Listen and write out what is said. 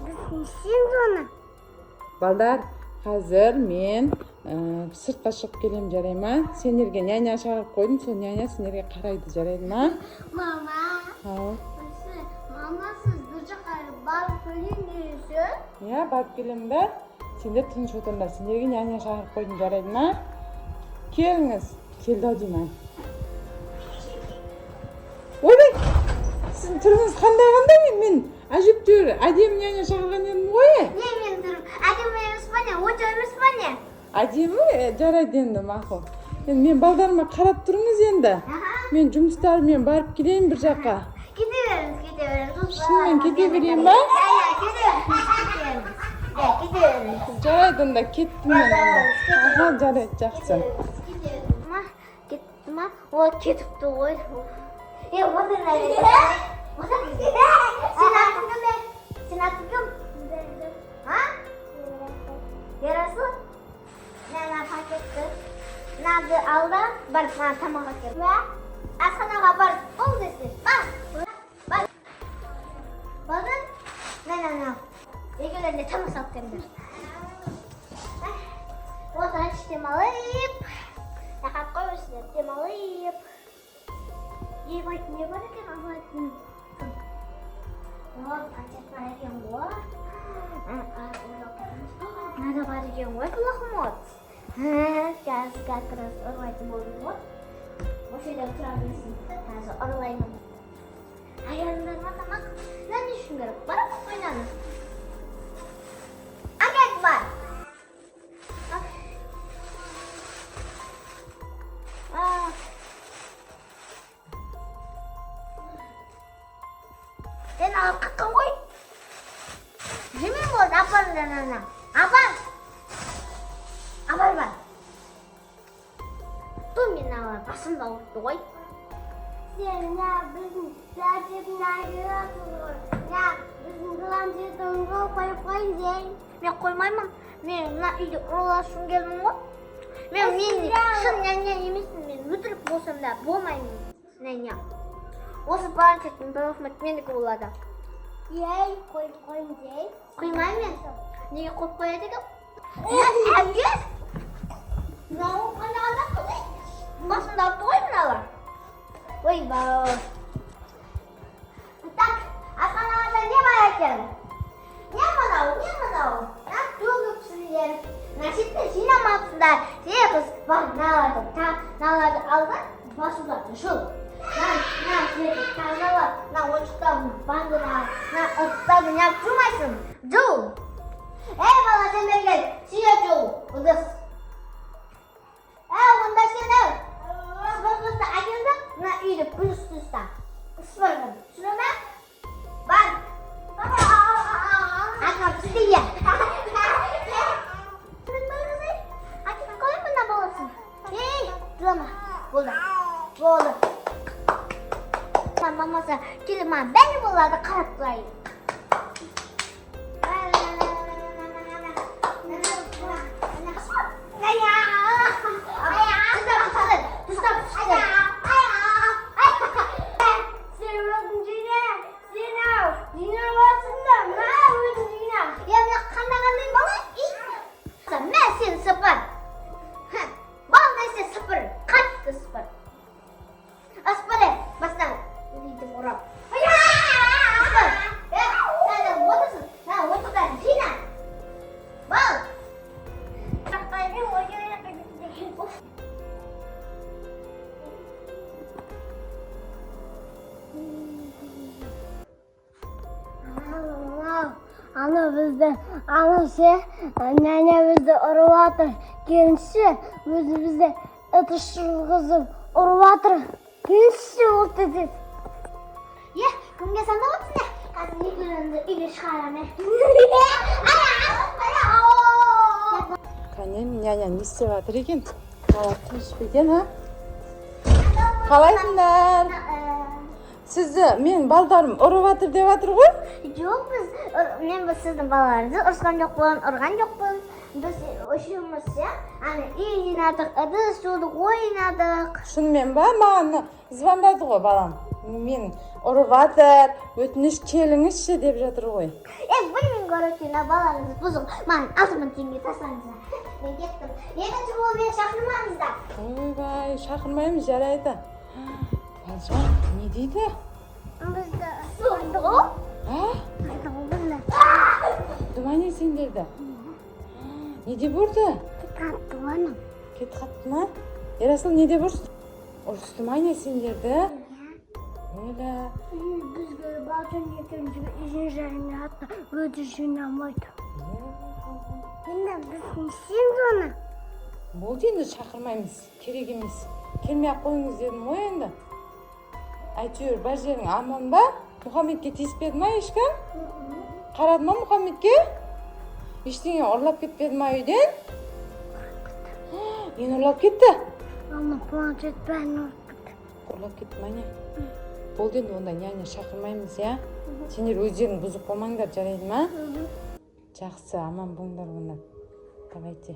Біз не істейміз оны? Балдар, қазір мен сыртқа шығып келемін, жарай ма? Сендерге няня шақырып қойдым, сол няня сендерге қарайды, жарайды ма? Мама, Ау. мама, сіз бір жаққа барып келейін дейсіз? Иә, барып келемін да. Сендер тыныш отырыңдар. Сендерге няня шақырып қойдым, жарайды ма? Келіңіз. Келді ау деймін. Ойбай! Сіздің түріңіз қандай қандай? Мен әжептәуір әдемі няня шақырған едім ғой. Не, мен түрім әдемі емес па, не? Онша емес па, не? Әдемі, жарайды енді, мақұл. Енді мен балдарыма қарап тұрыңыз енді. Мен жұмыстарыммен барып келейін бір жаққа. Кете беріңіз, кете беріңіз. Шынымен кете берейін ба? Иә, кете беріңіз, кете беріңіз. Иә, кете беріңіз. Жарайды онда, кеттім мен онда. Аха, жарайды, жақсы. Кете беріңіз. Ма, кетті ма? О, кетіпті ғой. Е, отыр. Отыр. Сен атың кім, е? Сен атың кім? А? Ерасыл? Мына пакетті. Мынаны ал да, барып маған тамақ әкел. Асханаға барып бол десе. Бар. Бар. Болды? Мына, мына. Екеулеріне тамақ салып беріңдер. Отырайыншы, демалып. Рахат қой осында демалып. Жеп не бар екен алмайтын? О, пакет бар екен ғой. Мынада бар екен ғой блокнот. Қазір как раз ұрлайтын болдым ғой. Осы жерде тұра берсін. Қазір ұрлаймын. Аяғыңдар ма тамақ? Мына не үшін керек? Бар ойнаны. Әкел, бар. А. Сен алып қаққан ғой. Жемеймін болды, апарыңдар ана. Апар. Апар, бар. Ту, мен ала басымды ауыртты ғой. Сен мына біздің планшетін әкелесің ғой. Мына біздің планшетімізді қойып қойын. Мен қоймаймын. Мен мына үйде ұрласқым келдім ғой. Мен шын няня емеспін. Мен өтірік болсам да болмаймын. Няня. Осы планшеттің блокнот менікі болады. Ей, қойып қойын. Қоймаймын мен. Неге қойып қояды екен? Әкел. Мынау қандай адам қызы? Басымды ауыртты ғой мыналар. Ойбай. Так, асханада не бар екен? Не мынау, не мынау? А, төгіпсіңдер. Мына шетті жинамапсыңдар. Сен қыз, бар, мыналарды, мыналарды ал да, басуларды жу. Мына жерді тазала, мына ойыншықтарды, банкіні ал, мына ыдыстарды неғып жумайсың? Жу. Ей, бала, сен бері кел, сүйе жу, ыдыс. Ей, онда сен, ей, сыпырғышты әкел де, мына үйді пүлісті ұста. Сыпырғын, түсіндің бе? Бар. Ақа, істе. Әкеліп қой мына баласын. Ей, жылама. Болды. Болды. Мамасы келіп маған бәрі болады, қарап тұрайын. Сен өзің жина, сен ау, жинап алсыңдар, мына өзің жина. Е, мына қандай қандай бала? Мә, сен сыпыр. Бал десе сыпыр, қатты сыпыр. Сыпыр, бастан бүйтіп ұрап. Сыпыр. Е, сен отырсың, мына ойыншықтарын жина. Бал. Ана бізді, ана ше, няня бізді ұрып жатыр. Келінші, өзі бізді ыдыс жүргізіп ұрып жатыр. Келінші, ол тез. Е, кімге сандап отырсың, е? Қазір екеуіңді үйге шығарамын. Кәне, няня не істеп жатыр екен? Бала тыныш па екен, а? Қалайсыңдар? Сізді мен балдарым ұрып жатыр деп жатыр ғой? Жоқ, біз, мен бұл сіздің балаларыңызды ұрысқан жоқпын, ұрған жоқпын. Біз үшеуміз, иә, ана үй жинадық, ыдыс жудық, ойнадық. Шынымен ба? Маған звондады ғой балам. Мен ұрып жатыр, өтініш, келіңізші деп жатыр ғой. Е, білмеймін, короче, мына балаңыз бұзық. Маған 6000 теңге тастаңыздар. Мен кеттім. Екінші болып мені шақырмаңыздар. Ойбай, шақырмаймыз, жарайды. Балжан не дейді? Бізді ұрды ғой. А? Ұрды ғой бізді. Ұрды ма, не, сендерді? Не деп ұрды? Қатты оны. Кетіп қалыпты ма? Ерасыл не деп ұрысты? Ұрысты ма, не, сендерді? Ойла. Бізге Балжан екеумізге үйін жинады, өзі жинамайды. Енді біз не істейміз оны? Болды енді, шақырмаймыз, керек емес. Келмей ақ қойыңыз дедім ғой енді. Әйтеуір бар жерің аман ба? Мұхаммедке тиіспеді ма ешкім? Қарады ма Мұхаммедке? Ештеңе ұрлап кетпеді ма үйден? Нені ұрлап кетті? Ана планшет, бәрін ұрып кетті. Ұрлап кетті ма, не? Болды енді, онда няня шақырмаймыз, иә? Сендер өздерің бұзық болмаңдар, жарайды ма? Жақсы, аман болыңдар онда. Давайте.